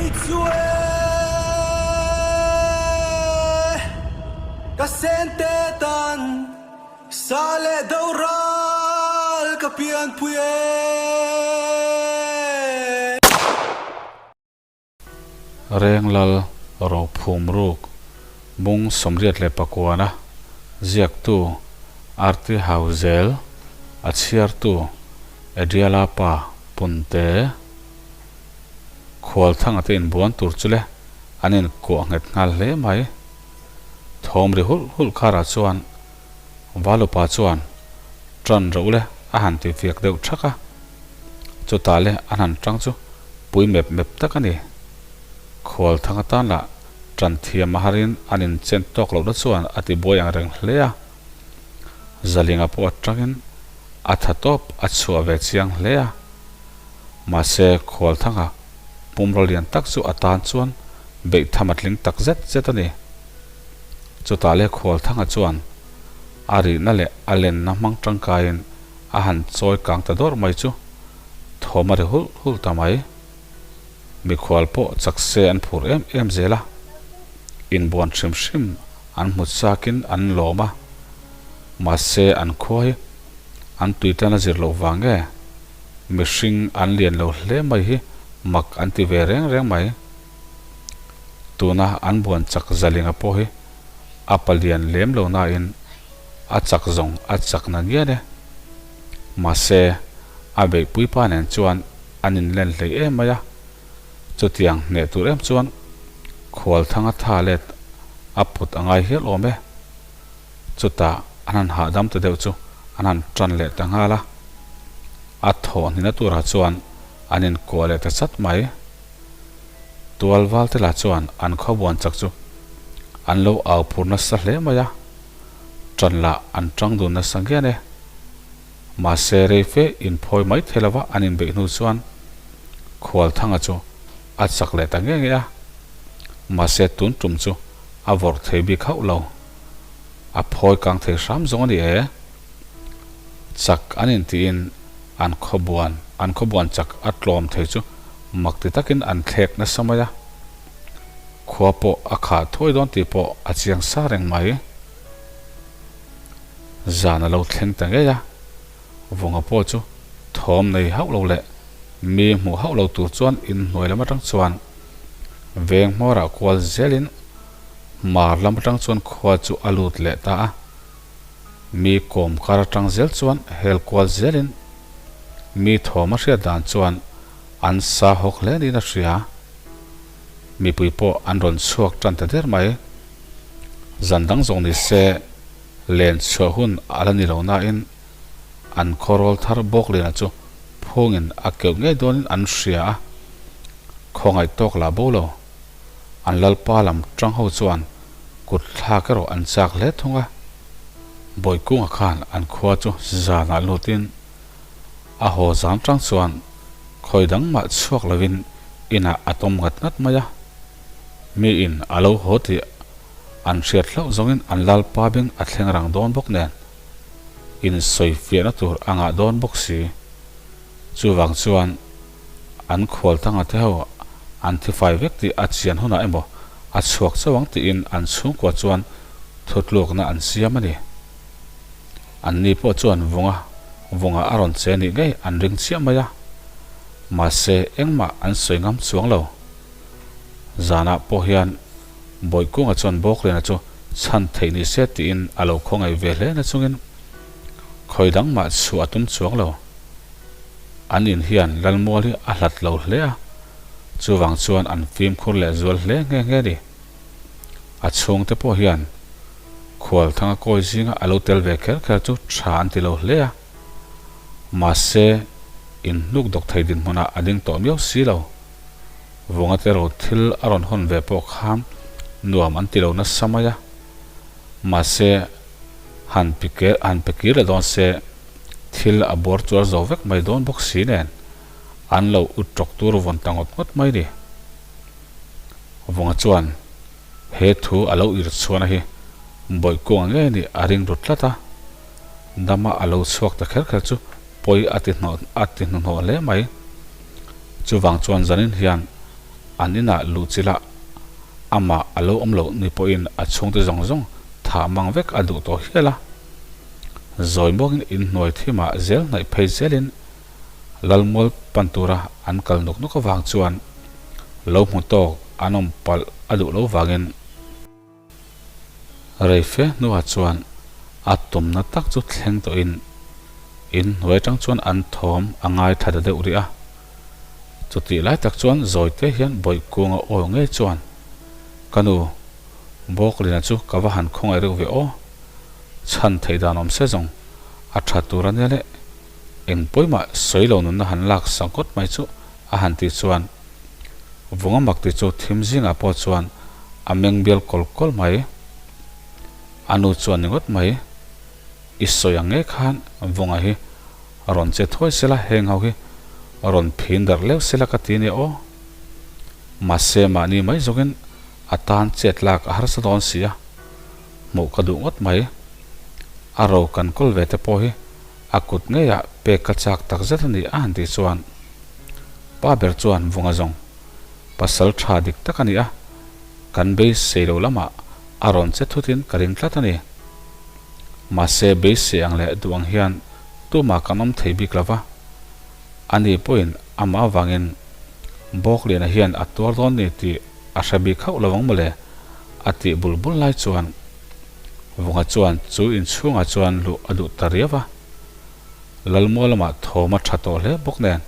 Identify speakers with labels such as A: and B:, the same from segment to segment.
A: Kei chu e ka sente tan sa leh do ral ka pianpui e.
B: Renglal Rophum Ruk Bung 89 ziaktu Arti Hauzel a chhiartu Adriala pa Punte Khualthanga te inbuan tur chu le an inkuah nghet nghal hle mai. Thawm ri hulh hulh kharah chuan Valupa chuan ṭan reuh le a han ti fiak deuh ṭhak a. Chutah le an han ṭang chu pui mep mep tak a ni. Khualthanga tan lah ṭan thiam a harin an inchen tawk lohna chuan a ti buai ang reng hle a. Zalinga pawh aṭangin a tha tawp a chhuah ve chiang hle a. Mahse, Khualthanga pumraw lian tak chu a tan chuan beih tham a tling tak zet zet a ni. Chutah le Khualthanga chuan a rihna leh a lenna hmang tangkaiin a han chawi kang ta dawrh mai chu thawm a ri hulh hulh ta mai. Mikhual pawh chak se an phur em em zel a, inbuan hrim hrim an hmu chakin an lawm a, mahse an khua hi an tuitlan a zir loh vang nge mihring an lian lo hle mai hi mak an ti ve reng reng mai. Tuna an buan chak zalinga pawh hi a palian lem lo nain a chak zawng a chak na ngian e. Mahse a beihpui pa nen chuan an inlen hlei em mai a, chutiang hneh tur em chuan Khualthanga tha let a put a ngai hial awm e. Chutah an han hahdam ta deuh chu an han tan leh ta nghal a, a thawh hnihna turah chuan an inkuah leh ta chat mai. Tual valte lah chuan an khawbuan chak chu an lo au phur nasa hle mai a, tan lah an tang dun nasa ngian e. Mahse rei fe inphawi mai thei lova an inbeih hnu chuan Khualthanga chu a chak leh ta nge nge a, mahse tun tum chu a vawrh thei bik hauh lo. A phawi kang thei hram zawng a ni e. Chak an intiin an khawbuan an khawbuan chak a tlawm thei chu mak ti takin an thlek nasa mai a. Khua pawh a khah thuai dawn tih pawh a chiang sa reng mai. Zan a lo thleng ta ngei a, Vunga pawh chu thawm nei hauh lo leh mi hmuh hauh lo tur chuan inhnuai lam atang chuan veng hmawrah kual zelin Hmar lam atang chuan khua chu a lut leh ta a, mi kawm kar atang zel chuan hel kual zelin mi thawm a hriat dan chuan an sa hawk hle niin a hria. Mipui pawh an rawn chhuak tan ta der mai. Zan dang zawng ni se len chhuah hun a la ni lo nain an khawrawl thar bawk liana chu phungin a keuh ngei dawnin an hria a, khawngaih tawk lah bo lo. An lalpa lam tang ho chuan kut thlak erawh an chak hle thung a, Bawikunga khan an khua chu zanah lutin a haw zam tang chuan khawi dang mah chhuak lovin inah a tawm ngat ngat mai a, mi in a lo haw tih an hriat hlauh zawngin an lalpa beng a thleng rang dawn bawk nen insawi fiahna tur a ngah dawn bawk si. Chuvang chuan an khual thanga te ho an thifai vek tih a chian hunah emaw a chhuak chauh ang tiin an chhungkua chuan thutlukna an siam a ni. Anni pawh chuan vunga vunga a rawn che nih ngei an ring chiah mai a, mahse engmah an sawi ngam chuang lo. Zanah pawh hian Bawihkunga chuan Bawkliana chu chhan theih ni se tiin a lo khawngaih ve hle na chungin khawi dang mah chhuah a tum chuang lo. An in hian Lalmual hi a hlat lo hle a, chuvang chuan an fimkhur leh zual hle nghe nghe ni. A chhungte pawh hian Khualthanga kawi zinga a lo tel ve kher kher chu tha an ti lo hle a, mahse in hnuk dawk thei dinhmunah a ding tawh miau si lo. Vunga te ro thil a rawn hawn ve pawh khan nuam an ti lo nasa mai a, mahse han han pe kir leh dawn se thil a bawr chuar zo vek mai dawn bawk si nen an lo ut tawk tur vawn ta ngawt ngawt mai ni. Vunga chuan he thu a lo ir chhuahna hi Bawihkunga ngei nih a ring ru tlat a, dama a lo chhuak ta kher kher chu pawi a ti hnawh a ti hnuhnawh hle mai. Chuvang chuan zanin hian An inah luh chilah amah a lo awm loh ni pawhin a chhungte zawng zawng thah mang vek a duh tawh hial a. Zawi muangin inhnuai thimah zel hnaih phei zelin Lalmual pan tura an kal nuk nuk avang chuan lo hmu tawk an awm palh a duh lo vangin Rei fe hnuah chuan a tumna tak chu thleng tawhin in hnuai atang chuan an thawm a ngaithla ta deuh rih a. Chutih lai tak chuan Zawite hian Bawihkunga aw ngei chuan, Ka nu, Bawklina chu ka va han khawngaih reuh ve aw. Chhan theih dan awm se zawng a tha tur a nia le. Eng pawimah sawi lo nunna han lak sak ngawt mai chu a han tih chuan Vunga mak ti chu thim zingah pawh chuan a meng bial kawl kawl mai. A nu chuan ni ngawt mai, I sawi ang nge khan Vunga hi rawn che thuai sela heng ho hi rawn phin darh leuh sela ka ti nia aw. Mahse mahni mai zawkin a tan chet lak a harsa dawn si a, hmuh ka duh ngawt mai. A ro kan kawl ve te pawh hi a kut ngeiah pek ka chak tak zet a ni a han tih chuan Pa ber chuan Vunga zawng pasal tha dik tak a ni a, kan beisei lo lamah a rawn che thutin ka ring tlat a ni. Mahse beisei ang leh duh ang hian tumah kan awm thei bik lo va, ani pawhin amah avangin Bawkliana hian a tuar dawn ni tih a hre bik hauh lo ang mawle a tih bul bul lai chuan Vunga chuan chu inchhungah chuan luh a duh ta riau a. Lalmual lamah thawm a tha tawh hle bawk nen,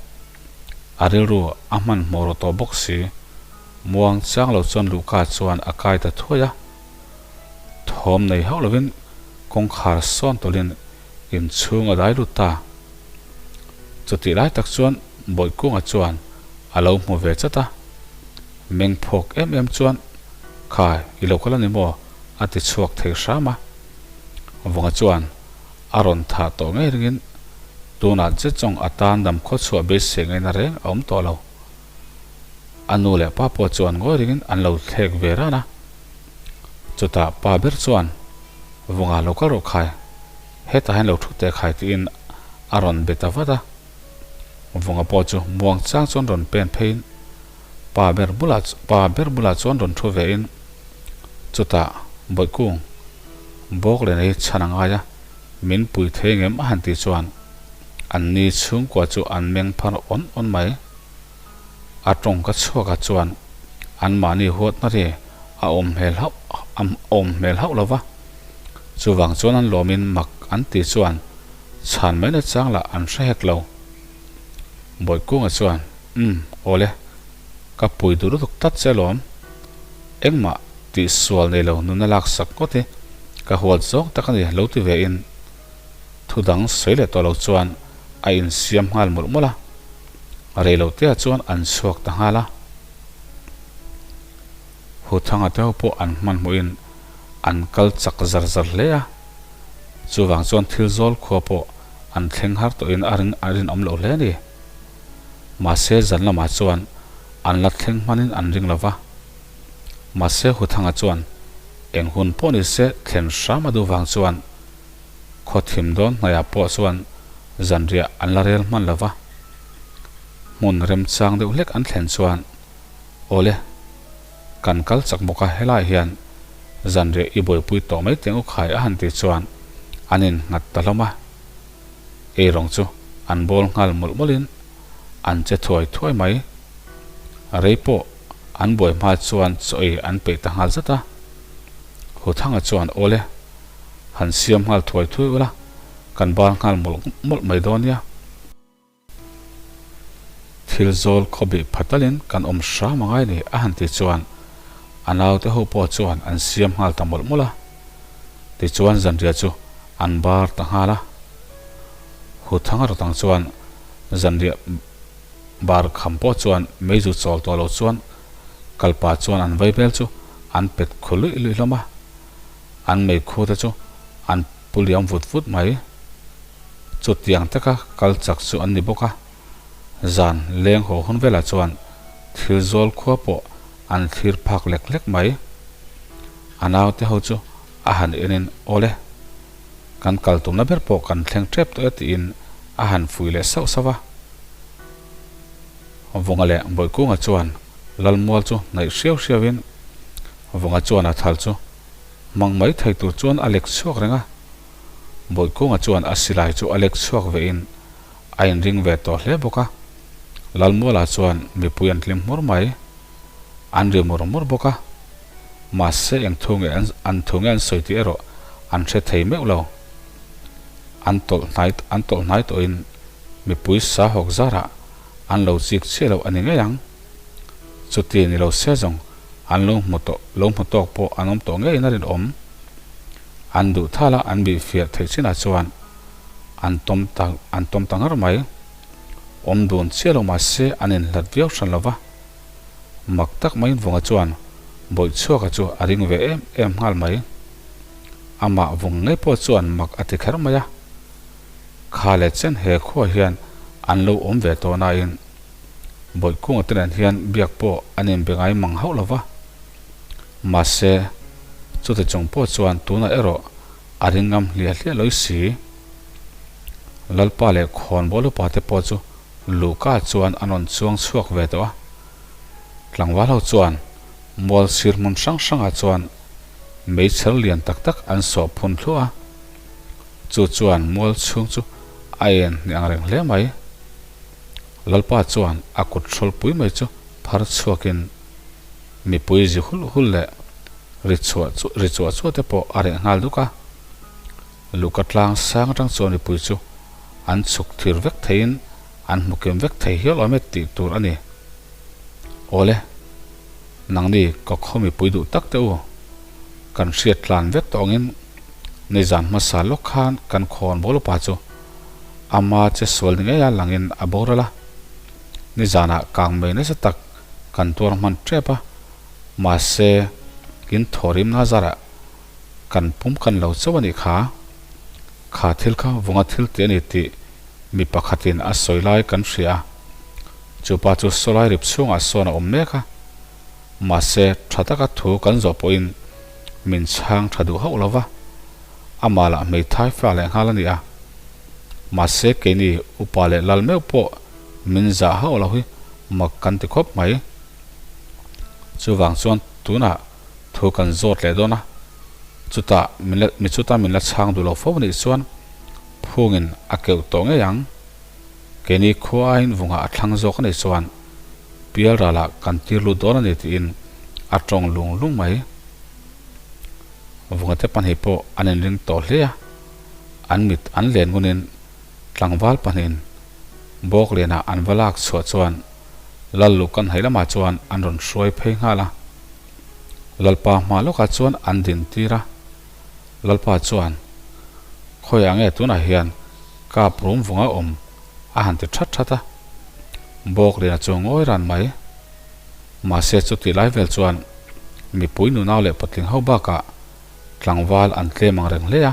B: a rilru a hmanhmawh rawh tawh bawk si. Muang chang lo chuan luhka chuan a kai ta thuai a, thawm nei hauh lovin kawngkhar sawn tawlhin inchhung a dai lut ta. Chutih lai tak chuan Bawihkunga chuan a lo hmu ve chat a, meng phawk em em chuan, Khai, i lo kal a ni maw? a ti chhuak thei hram a. Vunga chuan a rawn thah tawh ngei ringin tunah zet zawng a tan dam khaw chhuah beisei ngaihna reng a awm tawh lo. A nu leh pa pawh chuan ngawi ringin an lo thlek ve ran a. Chutah pa ber chuan, Vunga lo kal rawh khai, hetah hian lo thu teh khai tiin a rawn be ta vat a. Vunga pawh chu muang chang chuan rawn pen pheiin pa ber bulah pa ber bulah chuan rawn thu vein chutah Bawihkung bawk leh nei chhan a ngai a, min pui thei ngem a han tih chuan an ni chhungkua chu an meng phar awn awn mai. A tawng ka chhuak ah chuan an mahni huatna ri a awm hmel hauh a awm hmel hauh lo va, chuvang chuan an lawmin mak an tih chuan chhan mai na chang lah an hre hek lo. Bawihkunga chuan, Umm, awle, ka pui duh lutuk tlat che alawm. Engmah tih sual nei lo nuna lak sak ngawt hi ka huat zawng tak a ni lo ti ve in thu dang sawi leh tawh lo chuan a insiam nghal mawlh mawlh a. Rei lo te ah chuan an chhuak ta nghal a. Huthanga te ho pawh an hmanhmawhin an kal chak zar zar hle a. Chuvang chuan thil zawl khua pawh an thleng har tawhin a ring a rinawm loh hle a ni. Mahse zan lamah chuan an la thleng hmanin an ring lo va. Mahse Huthanga chuan eng hun pawh ni se thlen hram a duh vang chuan khaw thim dawn hnaihah pawh chuan zanriah an la rel hman lo va. Hmun remchang deuh hlek an thlen chuan Awle, kan kal chak bawk a helaiah hian zanriah i buaipui tawh mai teng u khai a han tih chuan an in nghat ta hlawm a. Eirawng chu an bawl nghal mawlh mawlhin an che thuai thuai mai. Rei pawh an buai hma chuan chaw ei an peih ta nghal zat a. Huthanga chuan Awle, han siam nghal thuai thuai ula, kan bar nghal mawlh mawlh mai dawn nia. Thil zawl khawbih phatalin kan awm hram a ngai ni a han ti chuan a naute ho pawh chuan an siam nghal ta mawlh mawlh a. Tichuan zanriah chu an bar ta nghal a. Huthanga rawtang chuan zanriah bar kham pawh chuan meizu chawl tawh lo chuan kalpa chuan an vaibel chu an pet khu luih luih hlawm a. An meikhu te chu an pu liam vut vut mai. Chutiang taka kal chak chu an ni bawk a, zan leng haw hun velah chuan thil zawl khua pawh an thlir phak lek lek mai. A naute ho chu a han enin Awle, kan kal tumna ber pawh kan thleng tep tawh e tiin a han fui leh sauh sauh a. Vunga leh Bawihkunga chuan Lalmual chu hnaih hriau hriauin Vunga chuan a thal chu hmang mai thei tur chuan a lek chhuak reng a. Bawihkunga chuan a silai chu a lek chhuak vein a inring ve tawh hle bawk a. Lalmualah chuan mipui an hlim hmur mai. An ri mur mur bawk a. Mahse eng thu nge an thu nge an sawi tih erawh an hre thei meuh lo. An tawlh hnai an tawlh hnai tawhin mipui sa hawk zarah an lo chik chiah lo a ni ngei ang. Chuti ni lo se zawng an lo hmu tawh lo hmu tawk pawh an awm tawh ngeiin a rinawm. An duh thal a an bih fiah theih chinah chuan an tawm ta an tawm ta ngar mai. Awm dun chiah lo mahse an inhlat viau hran lo va. Mak tak maiin Vunga chuan Bawihchhuaka chu a ring ve em em nghal mai. Amah Vung ngei pawh chuan mak a ti kher mai a. Kha leh chen he khua hian an lo awm ve tawh nain Bawihkunga te nen hian biak pawh an inbe ngai mang hauh lo va. Mahse, chuti chung pawh chuan tunah erawh a ring ngam hliah hliah lawi si. Lalpa leh Khawnbawl upa te pawh chu Luka chuan an rawn chuang chhuak ve tawh a. Tlangval ho chuan mual sir hmun hrang hrangah chuan meichher lian tak tak an sawh phun thluah a. Chu chuan mual chhung chu a en hnih ang reng hle mai. Lalpa chuan a kut hrawlpui mai chu phar chhuakin mipui zi hulh hulh leh ri chhuah ri chuah chuah te pawh a reh nghal duk a. Luhka tlang sang atang chuan mipui chu an chhuk thir vek theiin an hmu kim vek thei hial awm e tih tur a ni. Awle, nangni ka khaw mipui duh tak teh u, kan hriat tlan vek tawh angin nizan hmasa lawk khan kan khawn bawl upa chu ama che sual ni ngei a langin a boral a, nizanah kang mai nasa tak kan tuar hman tep a, mahse in thawhrimna zarah Kan pum kan lo chauh a nih kha. Kha thil kha vunga thil tih a ni tih mi pakhatin a sawi lai kan hria a. Chu pa chu sawlai rip chhungah sawn a awm mek a. Mahse, tha taka thu kan zawh pawhin min chhang tha duh hauh lo va. Amah lah hmeithai fa leh nghal a ni a. Mahse, keini upa leh lal meuh pawh min zah hauh lo hi mak kan ti khawp mai. Chuvang chuan tunah. Thu kan zawt leh dawn a, chutah min la mi chuta min la chhang duh lo fo anih chuan phungin a keuh tawh ngei ang. Keini khua aiin vungah a thlang zawk anih chuan pial ralah kan tir lut dawn a ni tiin a tawng lung lung mai. Vungate pahnih pawh an inring tawh hle a, an mit an len ngunin tlangval pahnihin bawk lianah an va lak chhuah chuan Lal Lukan hei lamah chuan an rawn hruai phei nghal a. Lalpa hma lawkah chuan an din tir a. Lalpa chuan, Khawiah nge tunah hian kap rum vunga awm a han ti that that a. Bawkliana chu ngawi ran mai. Mahse chutih lai vel chuan mipui nunau leh patling ho bakah tlangval an tlem ang reng hle a.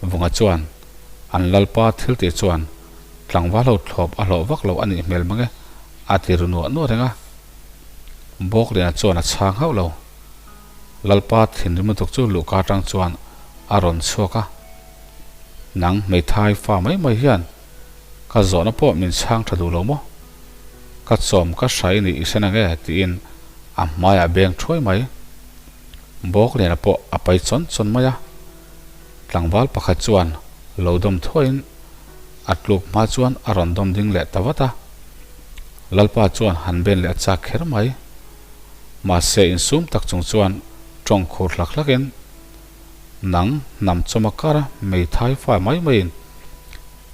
B: Vunga chuan an Lalpa thil tih chuan Tlangval ho thlawp a hlawh vak lo a nih hmel mang e, a ti ru nuah nuah reng a. Bawkliana chuan a chhang hauh lo. Lalpa thinrim lutuk chu luhka atang chuan a rawn chhuak a. Nang hmeithai fa mai mai hian ka zawhna pawh min chhang tha duh lo maw? Ka chawm ka hrai nih i hre nang e tiin a hmaiah beng thuai mai. Bawkliana pawh a pai chawn chawn mai a. Tlangval pakhat chuan lo dawm thuaiin a tluk hma chuan a rawn dawm ding leh ta vat a. Lalpa chuan han ben leh a chak kher mai. Mahse insum tak chung chuan tawng khur hlak hlakin, Nang hnam chawma kara meithai fai mai maiin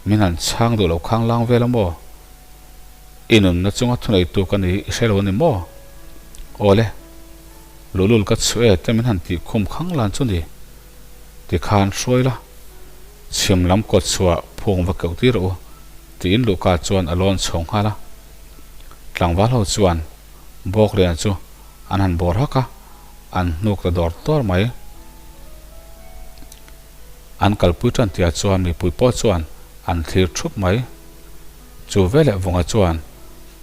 B: min han chhang duh lo khang lang vel a maw? I nunna chunga thuneitu ka ni i hre lo a ni maw? Awle, luhlul ka chhu e te min han tih khum khang lan chu ni. Tikhan hruai la, chhim lam kawt chhuah phung va keuh tir rawh u, tiin Luka chuan a lawn chho nghal a. Tlangval ho chuan Bawkliana chu an han bawr hak a, an hnuk ta dawr dawr mai. An kalpui tan tihah chuan mipui pawh chuan an thlir thup mai. Chu veleh Vunga chuan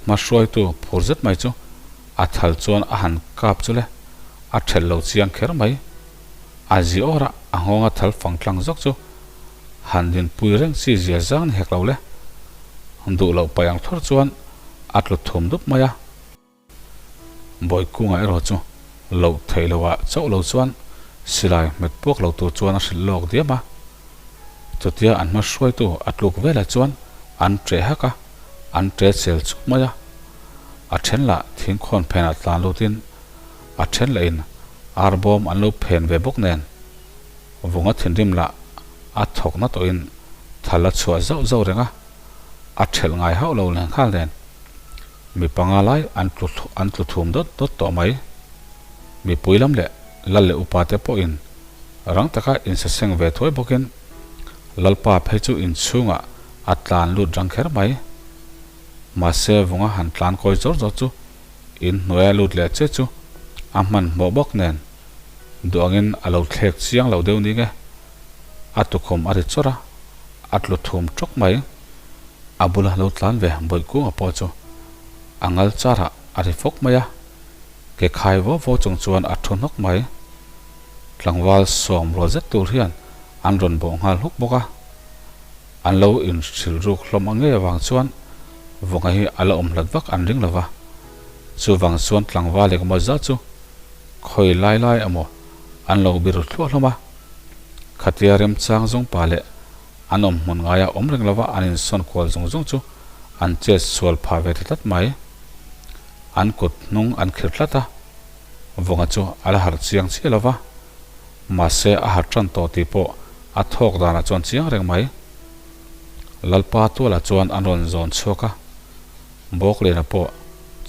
B: hma hruaitu phur zet mai chu a thal chuan a han kap chu le, a thelh lo chiang kher mai. A zi awrah a nghawnga thal fang tlang zawk chu han dinpui reng chi zia zang ni hek lo le. Duh loh paih ang thawr chuan a tlu thum dup mai a. Bawihkunga erawh chu loh theih loah chauh lo chuan silai hmet puak lo tur chuan a hrilh lawk diam a. Chutia an hma hruaitu a tluk velah chuan an ṭeh hak a, an ṭe chel chuk mai a. A ṭhen lah thingkhawn phenah tlan lutin a ṭhen lahin ar bawm an lo phen ve bawk nen vunga thinrim lah a thawk na tawhin thal a chhuah zauh zauh reng a, a ṭhelh ngai hauh lo leh nghal nen. Mi panga lai an tlu an tlu thum dawt dawt tawh mai. Mipui lam leh lal leh upa te pawhin rang taka insaseng ve thuai bawkin Lalpa phei chu inchhungah a tlan lut rang kher mai. Mahse vunga han tlan kawi zawr zawr chu inhnuaia lut leh che chu a hmanhmawh bawk nen duh angin a lo thlek chiang lo deuh ning e. A tukhum a ri chawrh a, a tlu thum tawk mai. A bula lo tlan ve Bawihkunga pawh chu a ngal char ah a ri fawk mai a, ke khai vo vo chung chuan a thu hnawk mai. Tlangval sawm rual zet tur hian an rawn bawh nghal hluk bawk a, an lo inhrilh ruk hlawm a ngei avang chuan Vawngha hi a la awm hlat vak an ring lo va, chuvang chuan tlangval engemaw zat chu khawi lai lai emaw an lo biru thluah hlawm a, khatia remchang zawng pa leh An awm hmun ngaia awm reng lova an insawn kual zung zung chu an chet sual phah ve ta tlat mai. An kut hnung an khir tlat a, Vunga chu a la harh chiang chiah lova, mahse a harh tan tawh tih pawh a thawk danah chuan chiang reng mai. Lalpa tualah chuan an rawn zawn chhuak a, Bawkliana pawh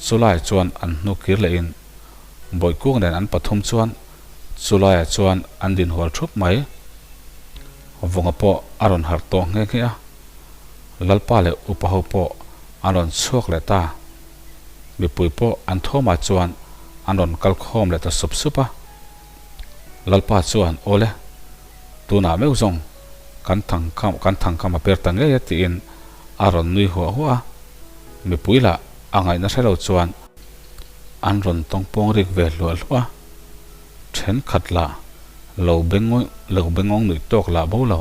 B: chulaiah chuan an hnu kir lehin Bawihkung nen an pathum chuan Chulaiah chuan an din hual thup mai. Vunga pawh a rawn harh tawh nghe nghe a, Lalpa leh upa ho pawh an rawn chhuak leh ta. Mipui pawh an thawmah chuan an rawn kal khawm leh ta sup sup a. Lalpa chuan, Awle, tunah meuh zawng kan thang kan thangkham a per ta ngei a tiin a rawn nui huah huah a. Mipui lah a ngaihna hre lo chuan an rawn tawngpawng rik ve hluah hluah a. Thenkhat lah lo beng lo bengawng nuih tawk lah bo lo,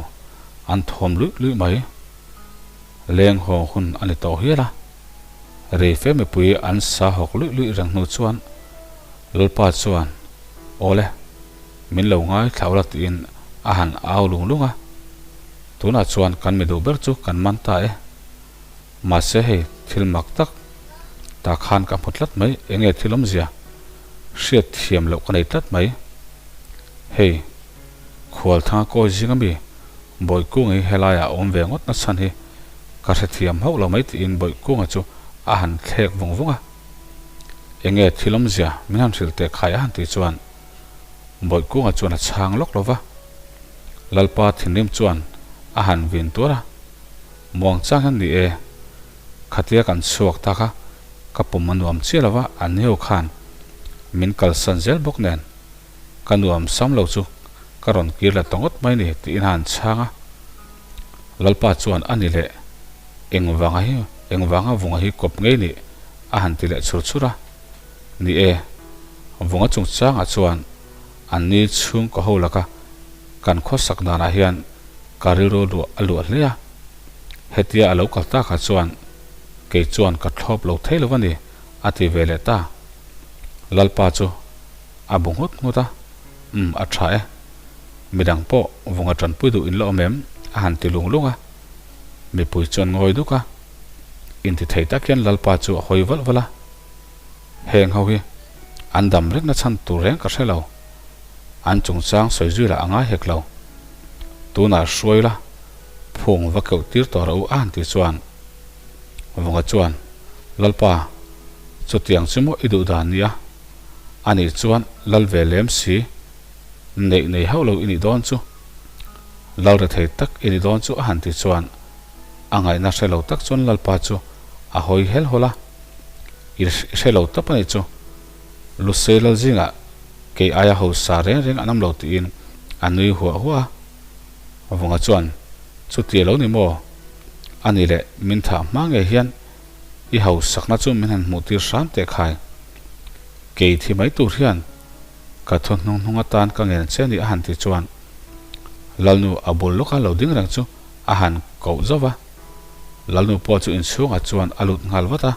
B: an thawm luih luih mai. Leng haw hun a ni tawh hial a, reife mipui an sa hawk luih luih reng hnu chuan Lalpa chuan, Awle, min lo ngai thlau la tiin a han au lung lung a, tunah chuan kan mi duh ber chu kan man ta e. Mahse hei thil mak tak ta khan ka hmu tlat mai, enge thil awmzia hriat thiam loh ka nei tlat mai. Hei Khualthanga kawi zing ami Bawihkunga hi helaiah a awm ve ngawt na chhan hi ka hrethiam hauh lo mai tiin Bawihkunga chu a han thlek vung vung a. Enge thil awmzia min han hrilh teh khai a han tih chuan Bawihkunga chuan a chhang lawk lo va. Lalpa thinrim chuan a han vin tuar a. Muang chang hian ni e, khatia kan chhuak tak a, ka pum a nuam chiah lo va, an nio khan min kalsan zel bawk nen ka nuam sam lo chu ka rawn kir leh ta ngawt mai ni tiin a han chhang a. Lalpa chuan a ni leh, engvanga hi engvanga vunga hi kawp ngei ni a han ti leh chhur chhur a. Ni e, vunga chungchangah chuan an ni chhungkaw ho laka kan khawsak danah hian ka rilru luah a luah hle a, hetia a lo kal takah chuan kei chuan ka thlawp lo thei lo a ni, a ti ve leh ta. Lalpa chu a bu nghut nghut a, Umm, a tha e. Midang pawh vunga tanpui duh in la awm em? a han ti lung lung a. Mipui chuan ngawi duk a, inti thei tak hian Lalpa chu a hawi valh valh a. Heng ho hi an dam reng na chhan tur reng ka hre lo. An chungchang sawi zui lah a ngai hek lo. Tunah hruai la, phung va keuh tir tawh rawh u a han tih chuan Vunga chuan, Lalpa, chutiang chu maw i duh dan nia? Anih chuan lal ve lem si, neih nei hauh lo i nih dawn chu, lal rethei tak i nih dawn chu a han tih chuan a ngaihna hre lo tak chuan Lalpa chu a hawi hel hawl a, I hre lo tawp a nih chu. Lusei lal zingah kei aia hausa reng reng an awm lo tiin a nui huah huah a. Vunga chuan, Chuti a lo ni maw? A ni leh, min thah hma ngei hian i hausakna chu min han hmuh tir hram teh khai. Kei thi mai tur hian ka thu hnung hnung atan ka ngen che ni a han ti chuan Lalnu a bul lawka lo ding reng chu a han koh zauh va. Lalnu pawh chu inchhungah chuan a lut nghal vat a.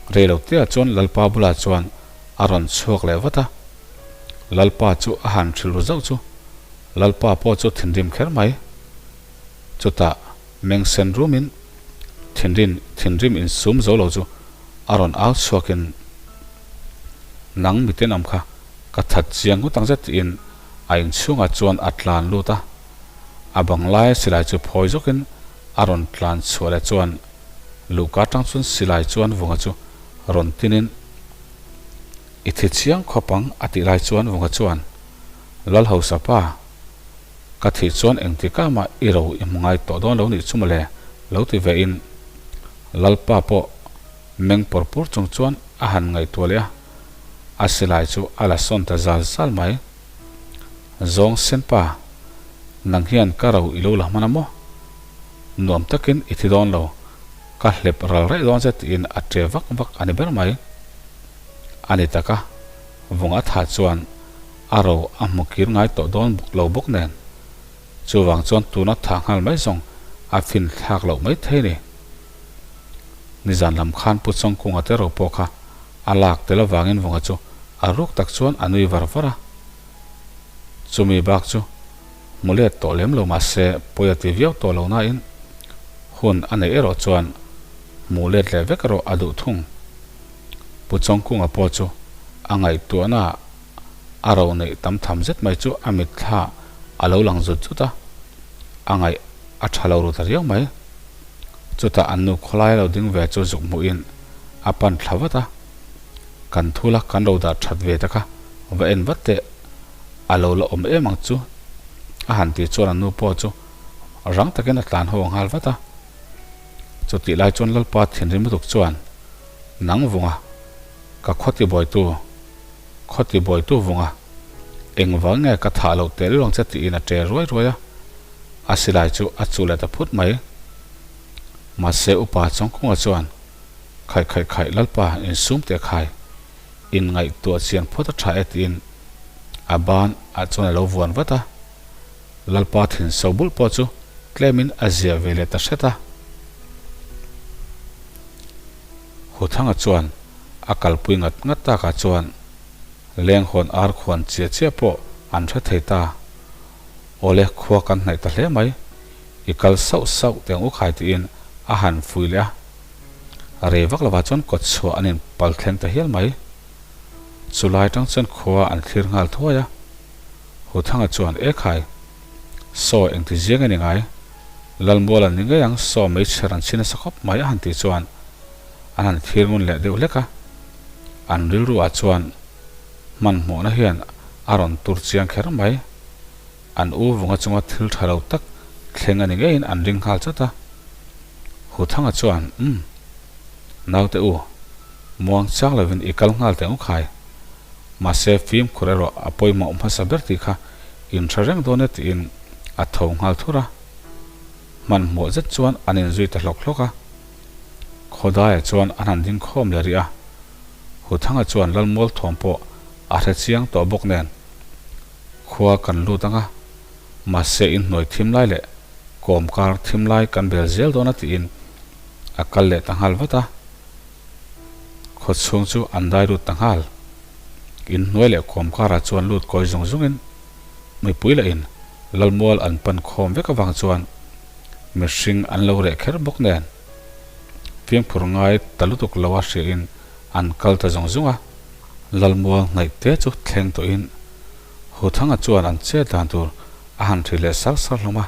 B: Reilotea chuan Lalpa bulah chuan a rawn chhuak leh vat a. Lalpa chu a han hrilh ru zauh chu Lalpa pawh chu thinrim kher mai. Chutah meng sen rumin thinrin thinrim insum zo lo chu a rawn au chhuakin Nang miten awm kha ka that chiang ngawt ang zet tiin a inchhungah chuan a tlan lut a. A bang laia silai chu phawi zawkin a rawn tlan chhuah leh chuan luhka atang chuan silai chuan Vunga chu rawn tinin I thi chiang khawp ang a tih lai chuan Vunga chuan Lal hausa pa, ka thih chuan engtikah mah i ro i hmu ngai tawh dawn lo nih chu mawle lo ti ve in Lalpa pawh meng pawr pur chung chuan a han ngaihtuah leh a, a silai chu a la sawn ta zal zal mai. Zawng senpa, nang hian ka ro i lo la hman a maw? Nuam takin i thi dawn lo, ka hlep ral raih dawn che tiin a ṭe vak vak a ni ber mai. A ni tak a, vung a thah chuan a ro a hmu kir ngai tawh dawn lo bawk nen. Chuvang chuan tuna thah nghal mai zawng a fin thlak loh mai thei ni. Nizan lam khan Pu Chawngkunga te ro pawh kha a lak tel avangin Vunga chu a ruk tak chuan a nui var var a. Chumi bak chu hmu let tawh lem lo mahse pawi a ti viau tawh lo nain hun a neih erawh chuan hmuh let leh vek erawh a duh thung. Pu Chawngkunga pawh chu a ngaihtuahna ah a ro neih tam tham zet mai chu a mitthla a lo lang zut zut a, a ngaih a tha lo ru ta riau mai. Chutah an nu khawlai a lo ding ve chu zuk hmuhin a pan thla vat a, Kan thul a, kan ro dah that ve ta kha, va en vat teh, a lo la awm em ang chu a han tih chuan an nu pawh chu rang takin a tlan haw nghal vat a. Chutih lai chuan Lalpa thinrim lutuk chuan, Nang vunga, ka khawti bawitu, Khawti bawitu vunga, engvang nge ka thah loh teh luang che tiin a ṭe ruai ruai a, a silai chu a chuh leh ta phut mai. Mahse upa Chawngkunga chuan, Khaih khaih khaih Lalpa insum teh khai, inngaihtuah chian phawt a ṭha e tiin a ban ah chuan a lo vuan vat a. Lalpa thin so bulh pawh chu tlemin a zia ve leh ta hret a. Huthanga chuan a kalpui ngat ngat takah chuan lenghawn ar khuan chiah chiah pawh an hre thei ta. Awle khua kan hnaih ta hle mai, i kal sauh sauh teng u khai tiin a han fui leh a. Rei vak lovah chuan kawt chhuah an inpal thleng ta hial mai. Chulai tang chuan khua an thlir nghal thuai a. Huthanga chuan, E khai, saw engti ziang a ni ngai? Lalmual an ni ngei ang, saw meichher an chhi nasa khawp mai a han tih chuan an han thlir ngun leh deuh hlek a. An rilru ah chuan hmanhmawhna hian a rawn tur chiang kher mai. An u vunga chunga thil tha lo tak thleng a ni ngeiin an ring nghal chat a. Huthanga chuan, Umm, naute u, muang chang lovin i kal nghal teh ang khai. Mahse fimkhur erawh a pawimawh hmasa ber tih kha inhre reng dawn e tiin a tho nghal thur a. Hmanhmawh zet chuan an inzui ta hlawk hlawk a. Khawdaia chuan an han ding khawm leh rih a. Huthanga chuan Lalmual thawm pawh a hre chiang tawh bawk nen khua kan lut ang a, mahse inhnuai thim lai leh kawmkar thim lai kan bel zel dawn a tiin a kal leh ta nghal vat a. Khaw chhung chu an dai lut ta nghal. Inhnuai leh kawmkarah chuan lut kawi zung zungin mipui leh in Lalmual an pan khawm vek avang chuan mihring an lo reh kher bawk nen fimkhur ngai ta lutuk lo a hriain an kal ta zung zung a. Lalmual hnaih te chu thleng tawhin Huthanga chuan an chet dan tur a han ri leh sar sar hlawm a.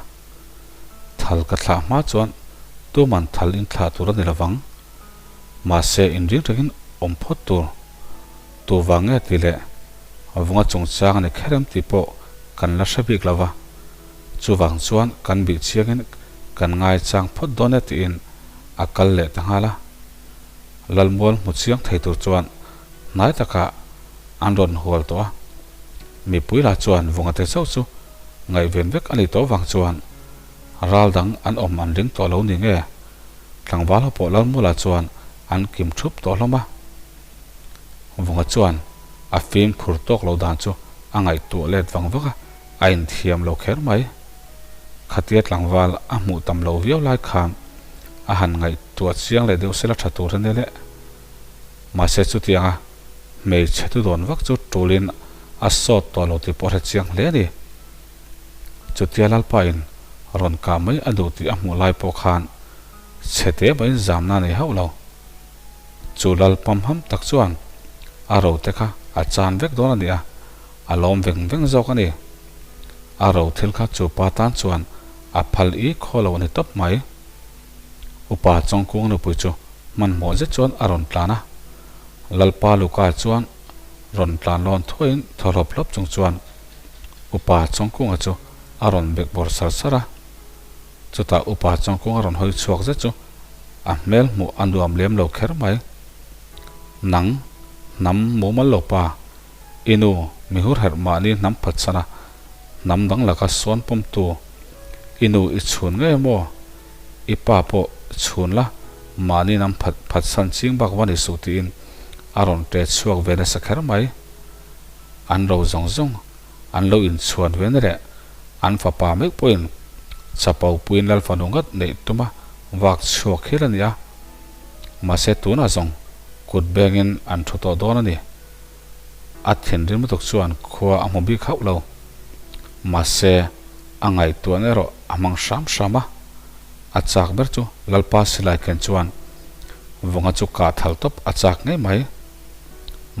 B: Thal ka thlah hma chuan tuman thal in thlah tur a ni lovang. Mahse inring rengin awm phawt tur tu vang nge tih leh vunga chungchang a ni kher em tih pawh kan la hre bik lo va, chuvang chuan kan bih chiangin kan ngaichang phawt dawn e tiin a kal leh ta nghal a. Lalmual hmu chiang thei tur chuan hnai takah an rawn hual tawh a, mipui lah chuan vunga te chauh chu ngaihven vek a ni tawh vang chuan ral dang an awm an ring tawh lo ni nge? Tlangval ho pawh Lalmula chuan an kim thup tawh hlawm a. Vunga chuan a fimkhur tawk lo dan chu a ngaihtuah let vang vak a, a inthiam lo kher mai. Khatia tlangval a hmuh tam lo viau lai khan a han ngaihtuah chiang leh deuh sela tha tur a nia le. Mahse chutianga hmeichhe tu dawn vak chu tulin a sawt tawh lo tih pawh a hre chiang hle a ni. Chutia Lalpa in rawn kah mai a duh tih a hmuh lai pawh khan chhe te maiin zamna a nei hauh lo. Chu Lal pamham tak chuan a ro te kha a chan vek dawn a ni a, a lawm veng veng zawk a ni. A ro thil kha chu pa tan chuan a phal i khaw lo a ni tawp mai. Upa Chawngkung nupui chu hmanhmawh zet chuan a rawn tlan a, Lalpa Luka chuan rawn tlan lawn thuaiin thaw hlawp hlawp chung chuan Upa Chawngkunga chu a rawn bek bawr sar sar a. Chutah Upa Chawngkunga rawn hawi chhuak zet chu a hmel hmuh a nuam lem lo kher mai. Nang, hnam mumal lo pa, i nu mi hur herh mahni hnam phatsan a, hnam dang laka sawn pawmtu, i nu i chhun ngei maw? I pa pawh chhun la, mahni hnam phat phatsan ching bak va ni suh tiin a rawn ṭe chhuak ve nasa kher mai. An ro zawng zawng an lo inchhuan ve na leh an fapa meuh pawhin chapo puiin Lal fanu ngat neih tuma vak chhuak hial a ni a. Mahse tunah zawng kut bengin an thu tawh dawn a ni. A thinrim lutuk chuan khua a hmu bik hauh lo. Mahse a ngaihtuahna erawh a hmang hram hram a. A chak ber chu Lalpa silai ken chuan Vunga chu kah thal tawp a chak ngei mai.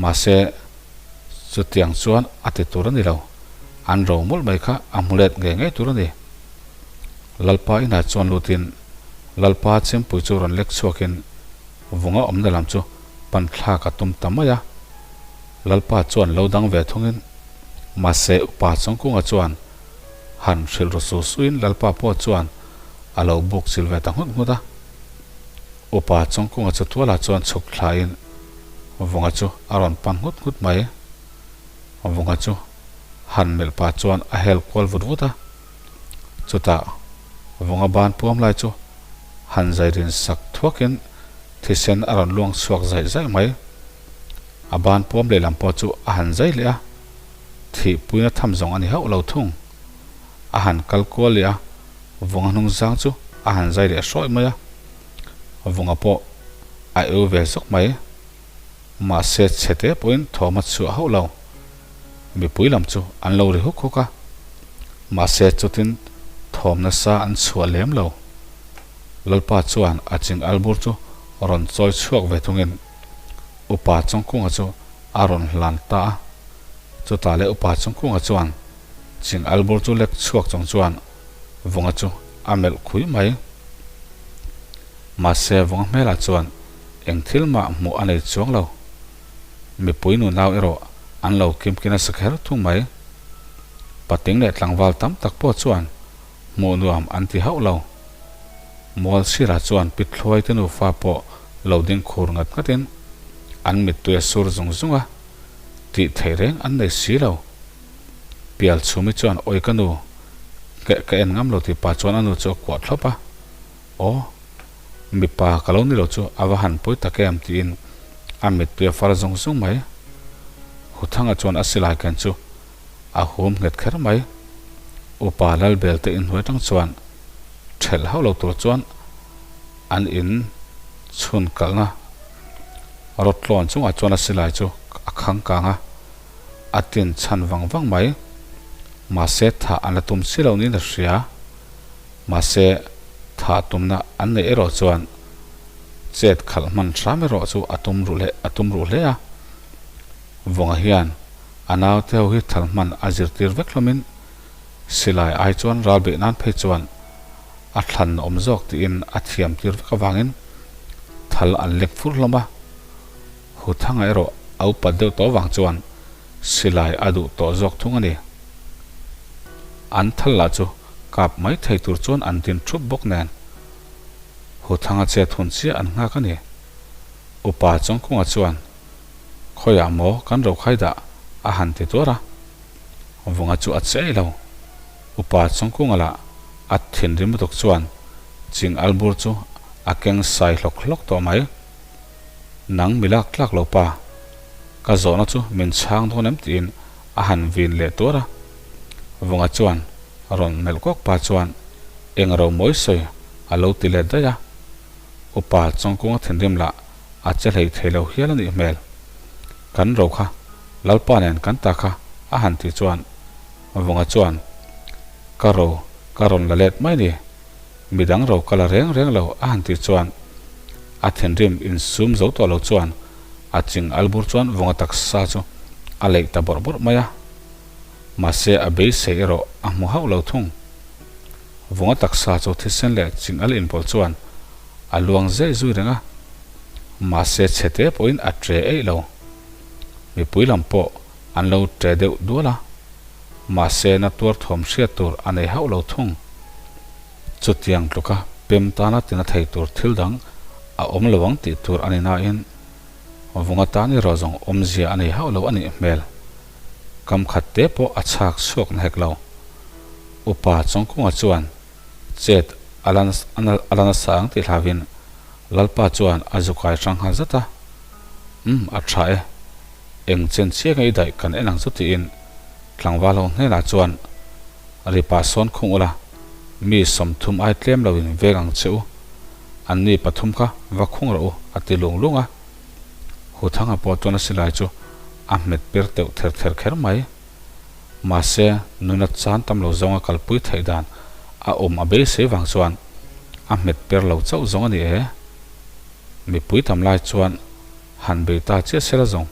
B: Mahse Chutiang chuan a ti tur a ni lo. An ro mawlh mai kha a hmu let ngei ngei tur a ni. Lalpa inah chuan lutin Lalpa chempui chu rawn lek chhuakin vunga awmna lam chu pan thlak a tum ta mai a. Lalpa chuan lo dang ve thungin mahse upa Chawngkunga chuan han hrilh ru su suin Lalpa pawh chuan a lo buk chil ve ta nghut nghut a. Upa Chawngkunga chu tualah chuan chhuk thlain Vunga chu a rawn pan nghut nghut mai. Vunga chu han melh pah chuan a hel kual vut vut a. Chutah Vunga ban puam lai chu han zai rin sak thuakin thisen a rawn luang chhuak zaih zaih mai. A ban puam lehlam pawh chu a han zai leh a, thihpuina tham zawng a ni hauh lo thung. A han kal kual leh a, Vunga hnung zang chu a han zai leh hrawih mai a, Vunga pawh a eu ve zawk mai. Mahse chhe te pawhin thawm a chhuah hauh lo. Mipui lam chu an lo ri huk huk a, mahse chutin thawm nasa an chhuah lem lo. Lalpa chuan a ching albur chu rawn chawi chhuak ve thungin Upa Chawngkunga chu a rawn hlan ta a. Chutah leh Upa Chawngkunga chuan ching albur chu lek chhuak chung chuan Vunga chu a melh khui mai. Mahse Vunga hmelah chuan eng thil mah hmuh a nei chuang lo. Mipui nunau erawh an lo kimki nasa kher thung mai. Patling leh tlangval tam tak pawh chuan hmuh nuam an ti hauh lo. Mualchhira chuan Pithluai te nufa pawh lo ding khur ngat ngatin an mittui a sur zung zung a, tih theih reng an nei si lo. Pial chhumi chuan awi ka nu, ka en ngam lo tih pa chuan a nu chu a kuah thlawp a, Aw, mipa ka lo ni lo chu a va han pawi tak em tiin a mittui a far zung zung mai. Huthanga chuan a silai ken chu a hum nghet kher mai. Upa Lalbel te inhnuai tang chuan thelh hauh lo tur chuan an in chhun kalhna rawt tlawn chungah chuan a silai chu a khang kang a. A tin chhan vang vang mai. Mahse thah an la tum si lo niin a hria. Mahse thah tumna an neih erawh chuan chet khalh hman hram erawh chu a tum ruh leh a tum ruh hle a. Vawnga hian a naute ho hi thal hman a zirtir vek hlawmin silai ai chuan ral beih nan phei chuan a thlan awm zawk tiin a thiam tir vek avangin thal an lek fur hlawm a. Huthanga erawh a upat deuh tawh vang chuan silai a duh tawh zawk thung a ni. An thal lah chu kap mai thei tur chuan an din thup bawk nen Huthanga chet hun chiah an nghak a ni. Upa Chawngkunga chuan, Khawiah maw kan rokhai dah? a han ti tuar a. Vunga chu a che ei lo. Upa Chawngkunga lah a thinrim lutuk chuan ching albur chu a keng sai hlawk hlawk tawh mai. Nang mi lak tlak lo pa, ka zawhna chu min chhang dawn em tiin a han vin leh tuar a. Vunga chuan rawn melh kawk pa chuan eng ro mawi sawi a lo ti let daih a. Upa Chawngkunga thinrim lah A che hlei thei lo hial a nih hmel. Kan ro kha Lalpa nen kan ta kha a han tih chuan Vunga chuan, Ka ro ka rawn la let mai ni, midang ro ka la reng reng lo a han tih chuan a thinrim insum zo tawh lo chuan a ching albur chuan Vunga taksa chu a leih ta bawrh bawrh mai a. Mahse a beisei erawh a hmu hauh lo thung. Vunga taksa chu thisen leh ching al inpawlh chuan a luang zeh zui reng a, mahse chhete pawhin a tre eih lo. Mipui lam pawh an lo tre deuh dual a, mahse na tuar thuam hriat tur a nei hauh lo thung. Chutiang tluka pem tana tina thei tur thil dang a awm lo ang tih tur a ni nain Vunga tan erawh zawng awmzia a nei hauh lo a nih hmel. Kam khat te pawh a chhak chhuak na hek lo. Upa Chawngkunga chuan chet a la a la nasa ang tih hlauhin Lalpa chuan a zu kai hrang nghal zat a. Umm, a tha e. Eng chen chiah nge i daih kan en ang chu tiin tlangval ho hnenah chuan ri pah sawn khung ula, mi 30 ai tlem loin veng ang che u. Anni pathum kha va khung rawh u a ti lung lung a. Huthanga pawh chuan a silai chu a hmet per teuh ther ther kher mai. Mahse, nuna chan tam lo zawnga kalpui theih dan a awm a beisei vang chuan a hmet per lo chauh zawng a ni e. Mipui tam lai chuan han bei ta chiah sela zawng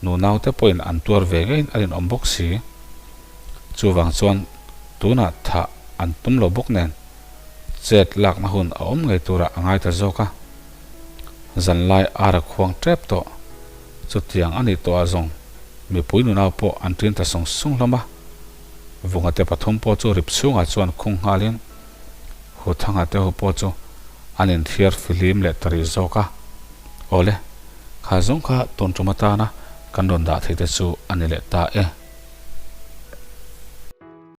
B: nunaute pawhin an tuar ve ngeiin a rinawm bawk si. Chuvang chuan tunah thah an tum lo bawk nen chet lakna hun a awm ngei turah a ngai ta zawk a. Zanlai ar a khuang tep tawh. Chutiang a nih tawh ah zawng mipui nunau pawh an ṭin ta sung sung hlawm a. Vunga te pathum pawh chu rip chhungah chuan khung nghalin Huthanga te ho pawh chu an inthiar fihlim leh ta rih zawk a. Awle, kha zawng kha tun tum atana kan rawn dah thei te chu a ni leh ta e.